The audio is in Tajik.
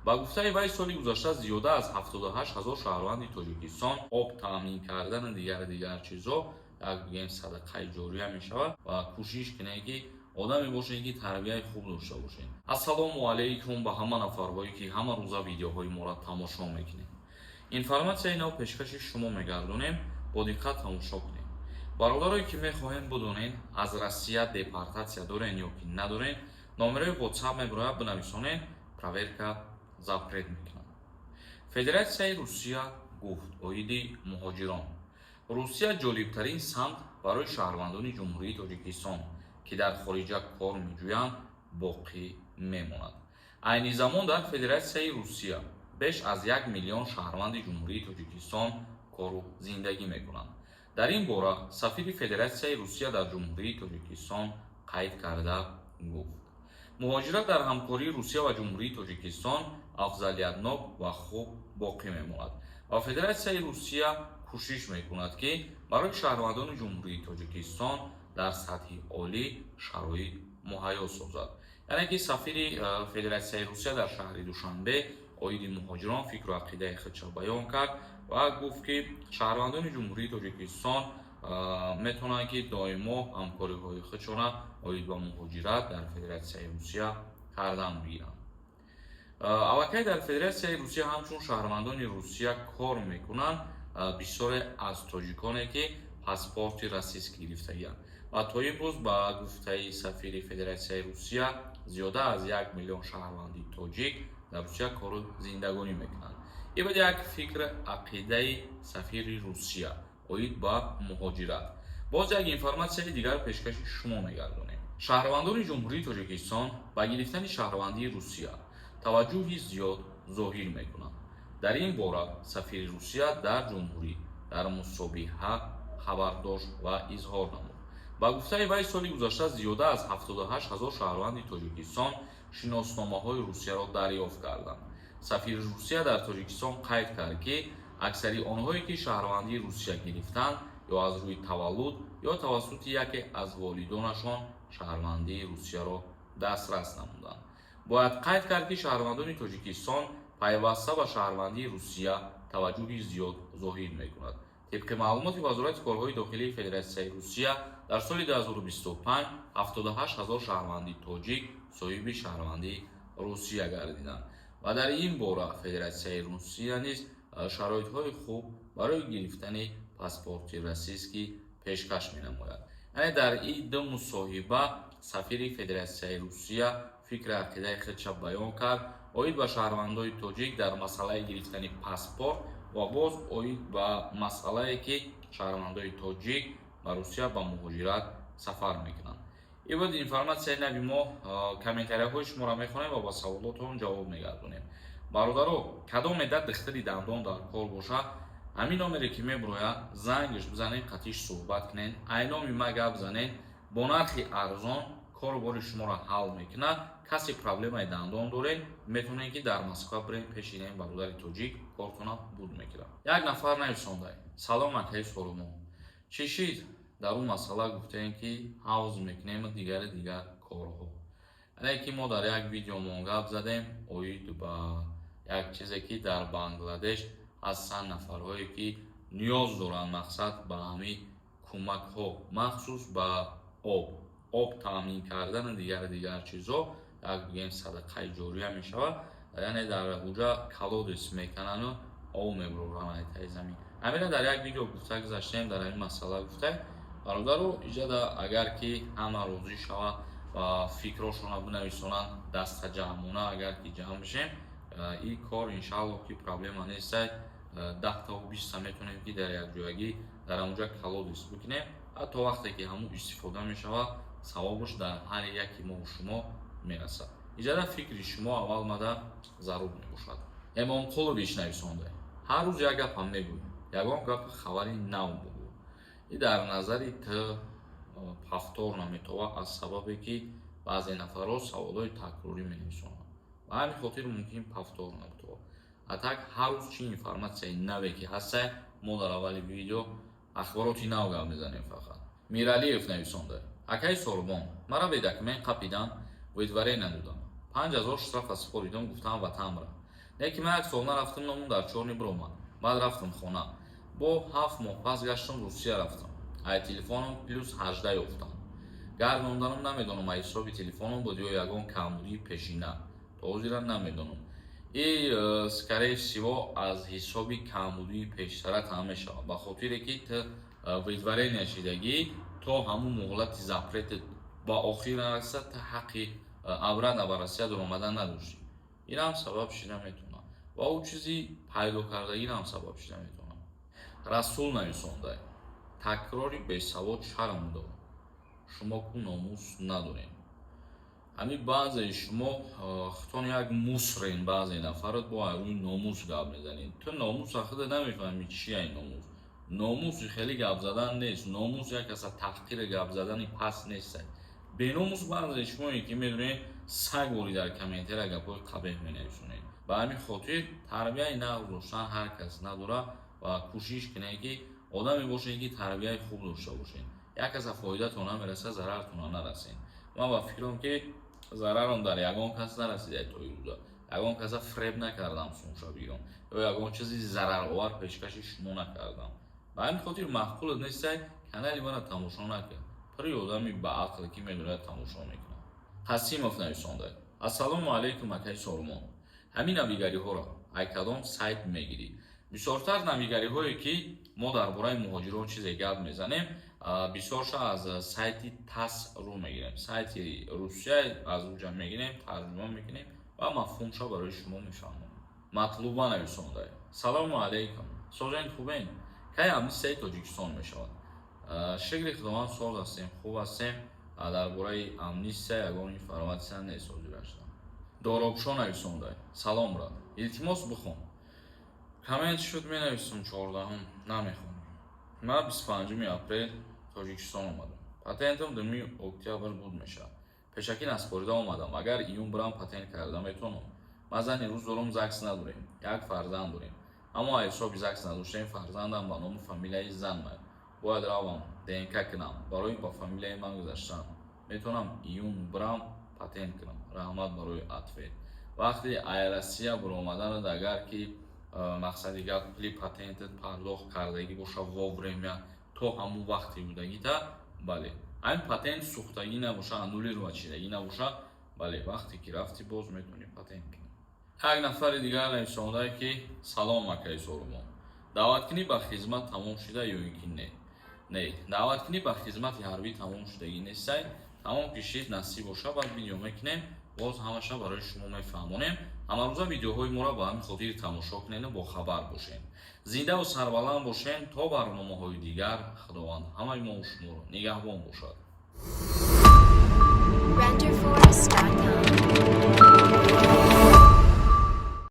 Ба гуфтаи вай, соли гузашта зиёда аз 78 ҳазор шаҳрванди Тоҷикистон об таъмин кардану дигар дигар чизҳо, як бигем, садақаи ҷория мешавад ва кӯшиш кунед, ки одаме бошед, ки тарбияи хуб дошта бошед. Ассалому алайкум ба ҳама нафарҳое, ки ҳама рӯза видеоҳои моро тамошо мекунед. Информатсияи нав пешкаши шумо мегардонем, бо диққат тамошо кунед. Бародарое, ки мехоҳем бидонед, аз Россия депортатсия дорен ё ки надорен, номерои WhatsApp мебирояд, бинависонед, проверка запрет мекунад. Федератсияи Русия гуфт оиди муҳоҷирон: Русия ҷолибтарин самт барои шаҳрвандони Ҷумҳурии Тоҷикистон, ки дар хориҷа кор меҷӯянд, боқӣ мемонад. Айни замон дар Федератсияи Русия беш аз 1 миллион шаҳрванди Ҷумҳурии Тоҷикистон кору зиндагӣ мекунанд. Дар ин бора сафири Федератсияи Русия дар Ҷумҳурии Тоҷикистон қайд карда гуфт: муҳоҷират дар ҳамкории Русия ва Ҷумҳурии Тоҷикистон афзалиятнок ва хуб боқӣ мемонад ва Федератсияи Русия кӯшиш мекунад, ки барои шаҳрвандони Ҷумҳурии Тоҷикистон дар сатҳи олӣ шароит муҳайё созад. Яъне ки сафири Федератсияи Русия дар шаҳри Душанбе оиди муҳоҷирон фикру ақидаи худша баён кард ва гуфт, ки шаҳрвандони Ҷумҳурии Тоҷикистон метавонанд, ки доимо ҳамкориҳои худшона оид ба муҳоҷират дар Федератсияи Русия кардан бигиранд. Аллакай дар Федератсияи Русия ҳамчун шаҳрвандони Русия кор мекунанд бисёре аз тоҷиконе, ки паспорти российский гирифтагианд, ва то имрӯз, ба гуфтаи сафири Федератсияи Русия, зиёда аз 1 миллион шаҳрванди тоҷик дар Русия кору зиндагонӣ мекунанд. Ин буд як фикр, ақидаи сафири Русия оид ба муҳоҷират. Боз як информатсияи дигар пешкаши шумо мегардонем. Шаҳрвандони Ҷумҳурии Тоҷикистон ба гирифтани шаҳрвандии Русия таваҷҷӯҳи зиёд зоҳир мекунанд. Дар ин бора сафири Русия дар ҷумҳурӣ дар мусоҳиба хабар дошт ва изҳор намуд. Ба гуфтаи вай, соли гузашта зиёда аз 78 ҳазор шаҳрванди Тоҷикистон шиносномаҳои Русияро дарёфт карданд. Сафири Русия дар Тоҷикистон қайд кард, ки аксари онҳое, ки шаҳрвандии Русия гирифтанд, ё аз рӯи таваллуд, ё тавассути яке аз волидонашон шаҳрвандии Русияро дастрас намуданд. Бояд қайд кард, ки шаҳрвандони Тоҷикистон пайваста ба шаҳрвандии Русия таваҷҷӯҳи зиёд зоҳир мекунад. Тибқи маълумоти Вазорати корҳои дохилии Федератсияи Русия, дар соли 2025 78 ҳазор шаҳрванди тоҷик соҳиби шаҳрвандии Русия гардиданд ва дар ин бора Федератсияи Русия низ шароитҳои хуб барои гирифтани паспорти российский пешкаш менамояд. Яъне дар ин ду мусоҳиба сафири Федератсияи Русия фикри ақидаи худша баён кард оид ба шаҳрвандои тоҷик дар масъалаи гирифтани паспорт ва боз оид ба масъалае, ки шаҳрвандои тоҷик ба Русия ба муҳоҷират сафар мекунанд. Ин буд информатсияи нави мо. Комментарияҳои шуморо мехонем ва ба саволотон ҷавоб мегардонем. Бародаро, кадоме дар духтари дандон дар кор бошад, ҳамин номере, ки мебирояд, зангш бизанед, қатиш суҳбат кунед, айноми ма гап занед, бо нархи арзон кору бори шуморо ҳал мекунад. Касе проблемаи дандон доред, метавонед, ки дар Москва биред пеши ин бародари тоҷик, кортона буд мекунад. Як нафар нависондай: «Салом, акаи Соломон, чӣ шид дар он масъала? Гуфтем, ки ҳавз мекунем, дигари дигар корҳо». Яъне ки мо дар як видеомон гап задем оид ба як чизе, ки дар Бангладеш ҳастанд нафарҳое, ки ниёз доранд, мақсад, ба ҳамин кӯмакҳо, махсус ба об таъмин кардану дигари дигар чизҳо, як бигем, садақаи ҷория мешавад. Яъне дар уҷа колодец меканану об мебуроранд айтаи замин. Ҳамина дар як видео гуфта гузаштем, дар ҳамин масъала гуфта. Бародару, иҷада агар ки ҳама розӣ шавад ва фикрошонро бинависонанд, дастаҷамъона агар ки ҷамъ бишем, ин кор, иншаалло, ки проблема нестай. 10таву 20та метавонем, ки дар якҷоягӣ дар ҳамонҷа колодец бикунем. Ҳатто вақте ки ҳамун истифода мешавад, савобаш дар ҳар яки мову шумо мерасад. Иҷада фикри шумо аввал мада зарур мебошад. Эмомқулович нависонда: «Ҳар рӯз як гапам мегӯй, ягон гапи хабари нав бугӯ». И дар назари т повтор наметова, аз сабабе ки баъзе нафарҳо саволҳои такрорӣ менависонанд, ба ҳамин хотир мумкин повтор наметова. А так ҳар рӯз чӣ информатсияи наве ки ҳастай, мо дар аввали видео ахбороти нав гап мезанем фақат. Миралиев нависонда: «Акаи Сорбон, мара бе документ қапидан, выдворение додам, 5000 штрафа супоридам, гуфтам ватанбра. Леки ман як сол нарафтам, номум дар чёрный биромад. Баъд рафтам хона, бо 7 моҳ пас гаштам, Русия рафтам. Ай телефоном +18 ёфтам, гардонданам. Намедонам, ай ҳисоби телефоном буд ё ягон камбудии пешина, то ҳозира намедонам. И скорее всего, аз ҳисоби камбудии пештара там мешавад, ба хотире ки ту выдворение шидагӣ, то ҳамун муҳлати запрет ба охир нарасад, ту ҳаққи обратно ба Россия дуромадан надоштӣ. Инам сабаб шида метавонад ва ӯ чизи пайдо кардагиам сабаб шида метавонад. Расул нависонда: такрори бесавод шарм дор, шумо ку номус надорем. Ҳамин баъзеи шумо худтон як мусрен, баъзе нафарот бо рӯи номус гап мезанед. Ту номуса худа намефаҳмӣ, чияй номус. Номуси хеле гап задан нест, номус як каса таҳқири гап задани паст нест. Беномус баъзе шумое ки медонед, саг вори дар комментария гапҳои қабеҳ менависонед. Ба ҳамин хотир тарбияи нағз доштан ҳар кас надорад ва кӯшиш кунед, ки одаме бошед, ки тарбияи хуб дошта бошед. Як каса фоидатон намерасад, зарартона нарасед. Ман ба фикрам, ки зарарам дар ягон кас нарасида. То имрӯза ягон каса фреб накардам, сумша бигирам ё ягон чизи зараровар пешкаши шумо накардам. Ба ҳамин хотир маъқулат нестай, канали мара тамошо накард. Пири одами баақле, ки медонад, тамошо мекунад. Қасимов нависонда: ассалому алайкум, акаи Сорумон, ҳамин навигариҳоро ай кадом сайт мегирӣ? Бисёртар навигариҳое, ки мо дар бораи муҳоҷирон чизе гап мезанем, бисёрша аз сайти ТАСС рӯ мегирем, сайти Русия. Аз уҷа мегирем, тарҷума мекунем ва мафҳумша барои шумо мефаҳмонем. Матлуба нависонда: салому алайкум, созен, хубен? Кай амнистияи Тоҷикистон мешавад? Шукри Худованд, соз ҳастем, хуб ҳастем. Дар бораи амнистия ягон информатсия нест ҳозирашда. Доробшо нависонда: салом, брат, илтимос, бихон. Коммент шуд, менависам, 14-ум намехонам. Ман 25-уми апрел Тоҷикистон омадам, патентам 2-ми октябр буд мешавад. Пешакӣ наспорида омадам. Агар июн бирам, патент карда метавонам? Ман зани рӯз дорам, ЗАГС надорем, як фарзанд дорем, аммо ҳисоби ЗАГС надоштем, фарзандам ба ному фамилияи занмай. Бояд равам ДНК кунам барои ба фамилияи ман гузаштан. Метавонам июн бирам, патент кунам? Раҳмат барои ответ. Вақте ай Россия баромаданад, агар ки, мақсади гап, пули патентат пардохт кардагӣ боша вовремя, то ҳамун вақти будагита, бале. Ҳамин патент сӯхтагӣ набоша, аннулировать шидагӣ набоша, бале, вақте ки рафтӣ, боз метавонӣ патент кунӣ. Як нафари дигар нависонда, ки салом, акаи Сорумон, даъваткунӣ ба хизмат тамом шуда ё ин ки не? Не, даъваткунӣ ба хизмати ҳарбӣ тамом шудагӣ нестай. Тамом ки шид, насиб боша, баъд видео мекунем, боз ҳамаша барои шумо мефаҳмонем. Ҳамарӯза видеоҳои моро ба ҳамин хотири тамошо кунеду бохабар бошем. Зиндаву сарбаланд бошем то барномаҳои дигар. Худованд ҳамаи мову шуморо нигаҳбон бошад. Render 4